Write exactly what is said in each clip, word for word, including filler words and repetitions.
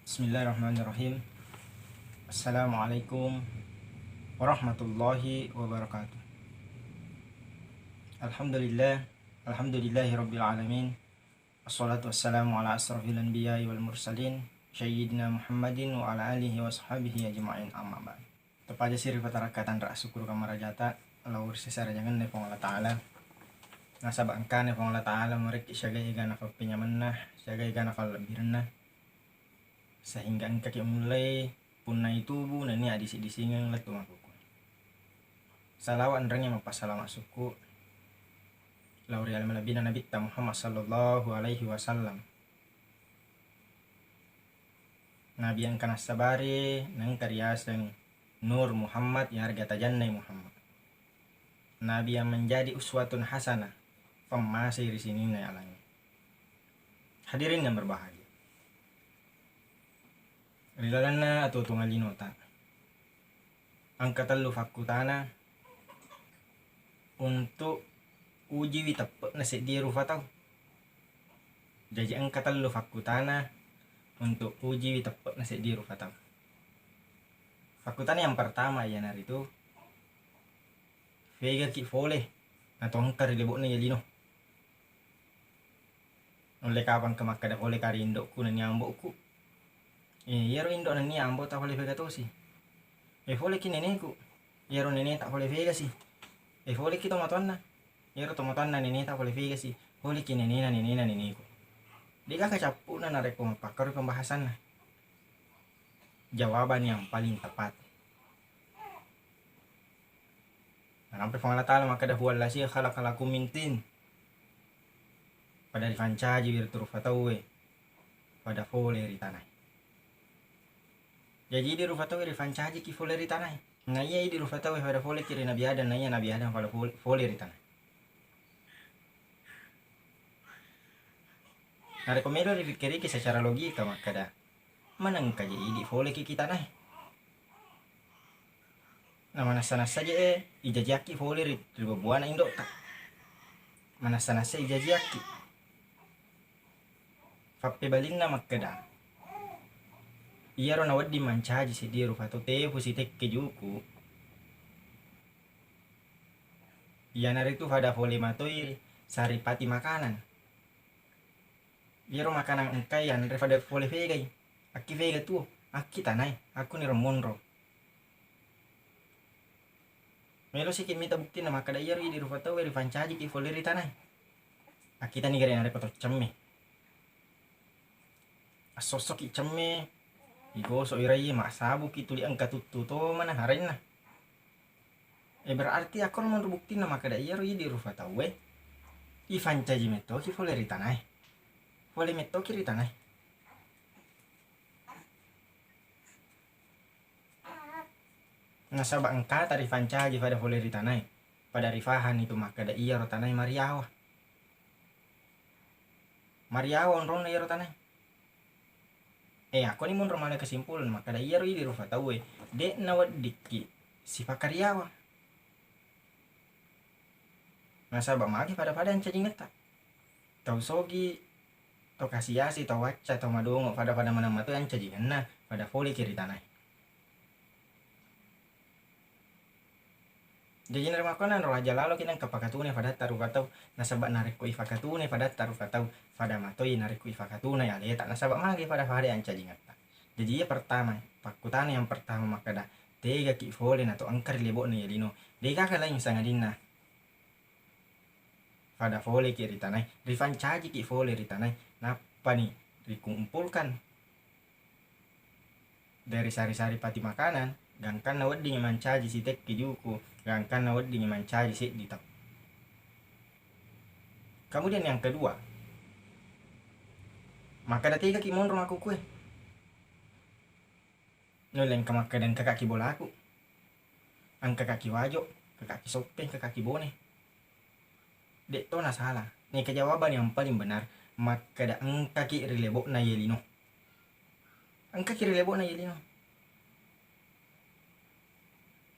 Bismillahirrahmanirrahim. Assalamualaikum warahmatullahi wabarakatuh. Alhamdulillah, alhamdulillahi rabbil alamin. Assalatu wassalamu ala asrafil anbiya'i wal mursalin, sayyidina Muhammadin wa ala alihi wa sahbihi ajma'in, amma ba'd. Teppaja si rifatarakka tanra assukkuru kamarajata lao ri sesarajangenna Puang Allah Ta'ala. Nasaba engkana Puang Allah Ta'ala marekki siaga egana fappenyamenna, siaga egana fallebbirenna. Sehingga engkaki mullai punnai tubu nennia disi-disingeng lettu makkukku. Salawa enrengnge mappassalama sukku lao ri ale malebbina Nabitta Muhammad sallallahu alaihi wasallam. Nabi engka nassabari, naengka riaseng Nur Muhammad, yarega tajannai Muhammad. Nabi yang menjadi uswatun hasanah, pemmasei ri sininna alangnge. Hadirin yang berbahagia. Ri lalenna atuo-tuongang linota, engka tellu fakkutana untuk ujiwi teppe'na seddie rufa tau. Jaji engka tellu fakkutana untuk ujiwi teppe'na seddie rufa tau. Fakkutana yang pertama iyanaritu, fegaki fole nato engka ri lebo'na iye lino. Nulle kapangka makkeda fole ka ri indo'ku nennia ambo'ku. Eh, iyaro indo' nennia ambo'ta fole fega tosi. Eh, foleki neneku. Iyaro neneta fole fegasi. Eh, foleki tomatoanna. Iyaro tomatoanna neneta fole fegasi. Foleki nenena, nenena neneku. De'gaga cappu'na narekko mappakkaroi pembahasanna. Jawaban yang paling tepat. Narampe Puang Allah Ta'ala makkeda, "Huwallazi khalaqalakum min tin." Pada rifancaji ri rufa tauwe pada fole ri tanae. Jaji idi rufa tauwe rifancajiki fole ri tanae. Na iya idi rufa tauwe pada foleki ri Nabi Adam, na iya Nabi Adam pada fole, fole ri tanae. Narekko melo ripikkiriki secara logika makkeda, manengka je idi foleki ki tanae. Na manassa-nassa je e ijajiakki fole ri, ri buana indo'ta. Manassa-nassa ijajiakki. Fappebalinna makkeda, iyaro nawedding mancaji seddie rufa tau tefu sitekke juku, iyanaritu fada fole matoi saripati makanan. Iyaro makanan engkai yanre fada fole fegai. Akki fega tuo, akki tanae, akkuniro monro. Melo siki mita buktinna makkeda iyaro idi rufa tauwe rifancajiki fole ri tanae. Akkitani gare narekko to cemme. Assossoki cemme, igosok iraiye, massabuki tuli engka tuttu to mana harainna. Eh, berarti akkoro monro buktinna makkeda iyaro idi rufa tauwe ifancaji mettoki fole ri tanae. Fole mettoki ri tanae. Nasaba engkata rifancaji fada fole ri tanae, pada rifahani tu makkeda iyaro tanae mariawa. Mariawa onronna iyaro tanae. Eh, akkoni monro male kesimpulan makkeda iyaro idi rufa tauwe de'na weddikki sipakariawa. Nasaba magi fada-fada ancajingetta. Tau sogi, tau kasiasi, tau wacca, tau madongo, fada-fada maneng matoi ancajingenna, fada foleki ri tanae. Jaji narekko makkona naro aja laloki nengka pakatune fadatta rufa tau, nasaba narekko ifakatune fadatta rufa tau, fada matoi narekko ifakatunai aleta, nasaba magi fada-fada ancajingetta. Jaji iya pertama, pakkutana yang pertama makkeda, tegaki fole nato engka ri lebo'na iye lino, degaga laing sangadinna. Fada foleki ri tanae, rifancajiki fole ri tanae, nappani rikumpulkan dari sari-sari pati makanan, gangkanna weddingngi mancaji sitekke juku, gangkanna weddingngi mancaji seddi tau. Kemudian yang kedua, makkeda tegaki monro makkukue. Nulle engka makkeda engkakaki bolaku, engkakaki wajo, engkakaki soppeng, engkakaki bone. De'to nasala. Neka jawaban yang paling benar, makkeda engkaki ri lebo'na iye lino. Engkaki ri lebo'na iye lino.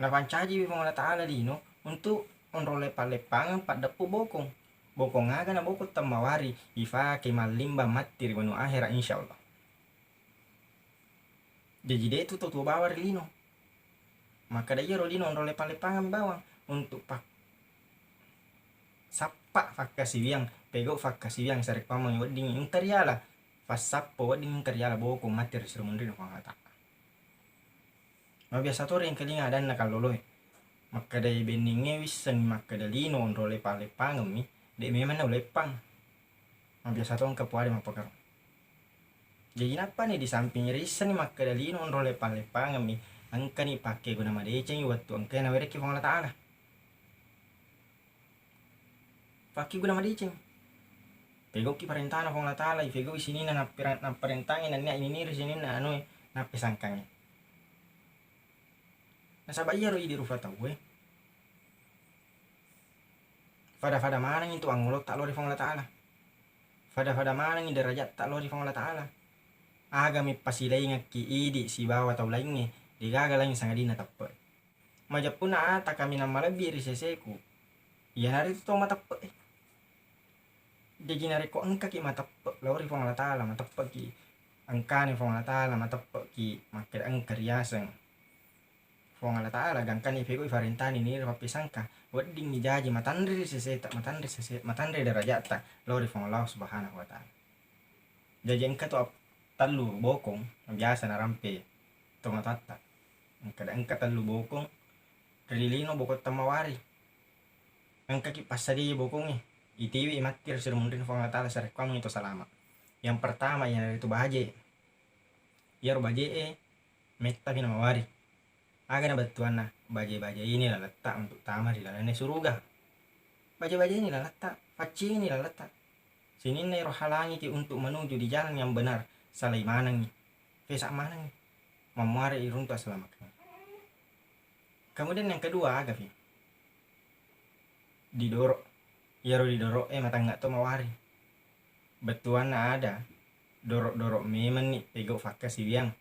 Napancajiwi Puang Allah Ta'ala lino untuk onrong leppang-leppangeng paddeppu bokong. Bokong aga na bokong temmawari ifake mallimbang matti ri benua akhirat, insyaallah. Jaji de' tu to tuo bawang ri lino. Makkeda iyaro lino onrong lepang-lepangeng bawang untuk pak-, sappa fakkasiwiang, pegau fakkasiwiang, sarekkuammengngi weddingngi engka riala fassappo, wedding engka riala bokong matti ri seri munrinna Puang Allah Ta'ala. Mabiasa to riengkalinga adanna kalloloe. Makkedai benningnge wissengngi makkeda lino onrong lepang-lepangemmi, de' memang nauleppang. Mabiasa to engka puade mappakaro. Jaji nappani di samping riissenni makkeda lino onrong lepang-lepangemmi, engkani pakkeguna madecengngi wettu engkae nawerekki Puang Allah Ta'ala. Pakkeguna madeceng. Pegauki parentana Puang Allah Ta'ala, ifegauki sininna nappira-, napparentangngi nennia ininiri sininna anue nappesangkangngi. Nasaba iyaro idi rufa tauwe, fada-fada manengngi tu angngolotta lao ri Puang Allah Ta'ala. Fada-fada manengngi derajatta lao ri Puang Allah Ta'ala. Aga mippasilaingekki idi sibawa tau laingnge, degaga laing sangadinna teppe. Majeppunna ata kaminang malebbi ri seseku, iyanaritu to mateppe'e. Jaji narekko engkaki mateppe lao ri Puang Allah Ta'ala, mateppe'ki engkani Puang Allah Ta'ala, mateppe'ki makkeda engka riaseng Puang Allah Ta'ala, gangkanna ifegau'i farentani niro pappisangka, weddingngi jaji matanre ri seseta, matanre sese-, matanre derajatta lao ri Puang Allah Subhanahu wa Ta'ala. Jaji engka to ap-, tellu bokong biasa narampe tomatoatta. Engka, engka tellu bokong ri lino bokong temmawari. Engkaki passadiai bokongnge, itiwi matti ri seri munrinna Puang Allah Ta'ala sarekkuammengngi to salama. Yang pertama iyanaritu baje. Iyaro baje'e mettapi namawari. Aga na bettuanna, baje-baje ini laletta untuk tama ri lalenna suruga. Baje-baje ini laletta, faccini laletta. Sininna ero halangiki untuk menuju di jalan yang benar, salai manengngi, fesa manengngi, mammuare iruntu aselamakengnge. Kemudian yang kedua, agafi? Didoro. Iyaro didoro'e matangnga to mawari. Bettuanna ada, doro-doro memenni pegau fakkasiwiang.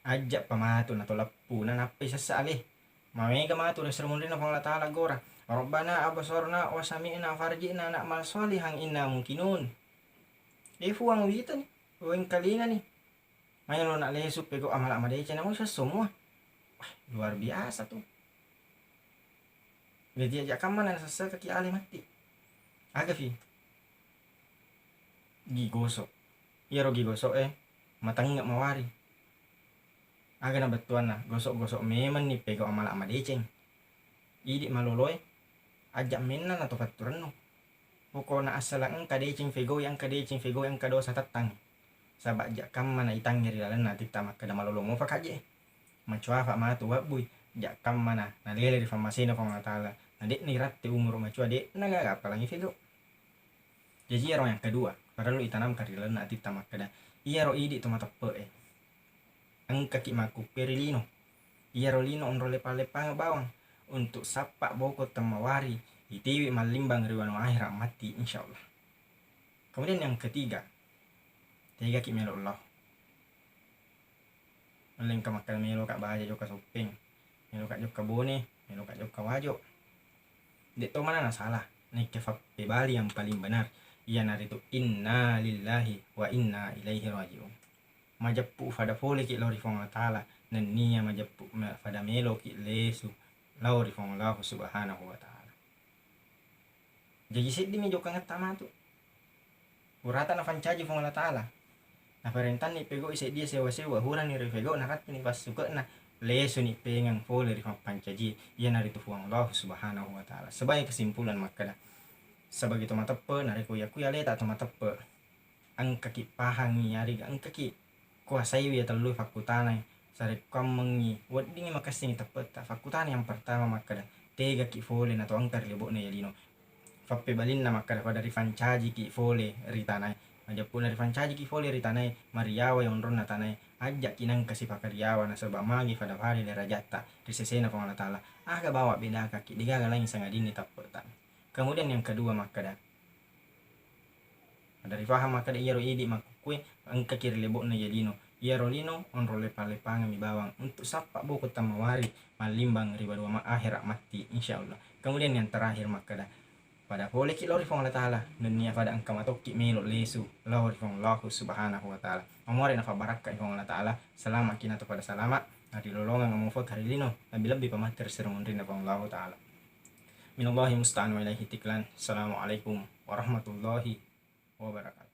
Ajja'pa matu nato leppuna nappai sessa ale. Mamega matu ri seri munrinna Puang Allah Ta'ala gora. Rabbana absarna wa sami'na farji'na na'mal shalihan inna muqinun. E Fuang, witani, wengkalingani. Maelo na lesu pegau amala madeceng namo sesso mua. Wah, luar biasa tu. Jadi aja kammana nasessakaki ale matti. Agafi? Gi gosok. Iyaro gi gosok e matangnga mawari. Aga na bettuanna, gosok-gosok memenni pegau amala madeceng. Idi maloloe, ajja mennang nato fatturennu. Pokona assalang engka deceng fegoi, engka deceng fegoi, engka dosa tettang. Saba ajja kamma naitangngi ri lalenna atitta makkeda malolo mofa kajje. Macuafa matu wabbui, ajja kammana nalele ri fammasena Puang Allah Ta'ala. Na de'na iratte umuru macua, de'na gaga appalangi fegau. Jaji iyaro yang kedua, parellu itanamkan ri lalenna atitta makkeda, iyaro idi to mateppe'e engkaki makkukkue ri lino. Iyaro lino onrong lepang-lepangeng bawang untuk sappa boko temmawari, itiwi mallimbang ri wanua ahera matti, insyaallah. Kemudian yang ketiga, tegaki melo lao. Engka makkeda meloka baja jokka soppeng, meloka jokka bone, meloka jokka wajo. De to mana nasala, naikka fappebali yang paling benar, iyanaritu inna lillahi wa inna ilaihi raji'un. Majeppu fada foleki lao ri Puang Allah Ta'ala, nennia majeppu me-, fada meloki lesu lao ri Puang Allah Subhanahu wa Ta'ala. Jaji seddimi jokangetta matu. Purata nafancaji Puang Allah Ta'ala. Naparentanni pegau'i seddie sewa-sewa, hurani ri pegau, narattini passuke'na, lesuni pengeng fole ri mappancaji, iyanaritu Puang Allah Subhanahu wa Ta'ala. Sebagai kesimpulan makkeda, sebagai to mateppe, narekko yakku aleta to mateppe, engkaki pahangngi, yarega engkaki kuasaiwi ya tellue fakkutanai, sarekkuammengngi weddingngi makessingngi teppe'ta. Fakkutana yang pertama makkeda, tegaki fole nato engka ri lebo'na ya lino. Fappebalinna makkeda, pada rifancajiki fole ri tanae. Majeppu'na rifancajiki fole ri tanae, mariawa ya onronna tanae, ajjaki nengka sipakariawa nasaba magi fada-fada derajatta ri sesena Puang Allah Ta'ala. Aga bawa bedakaki, degaga laing sangadinni teppe'ta. Kemudian yang kedua makkeda, Pada rifahang makkeda iyaro idi makkukkue engkaki ri lebo'na iya lino. Iyaro lino onrong lepang-lepangemmi bawang untuk sappa boko temmawari mallimbang ri banua ma-, ahera matti, insyaallah. Kemudian yang terakhir makkeda, Pada poleki lao ri Puang Allah Ta'ala, nennia pada engka matokki melo lesu lao ri Puang Allah Subhanahu wa Ta'ala. Mamore nafabarakkai Puang Allah Ta'ala, salamaki nato pada salama, narilolongeng amofo karilino, lebbi-lebbi pamatteri serungunrinna Puang Allah Ta'ala. Minallahi musta'an wa ilaihi tiklan. Assalamualaikum warahmatullahi wabarakatuh.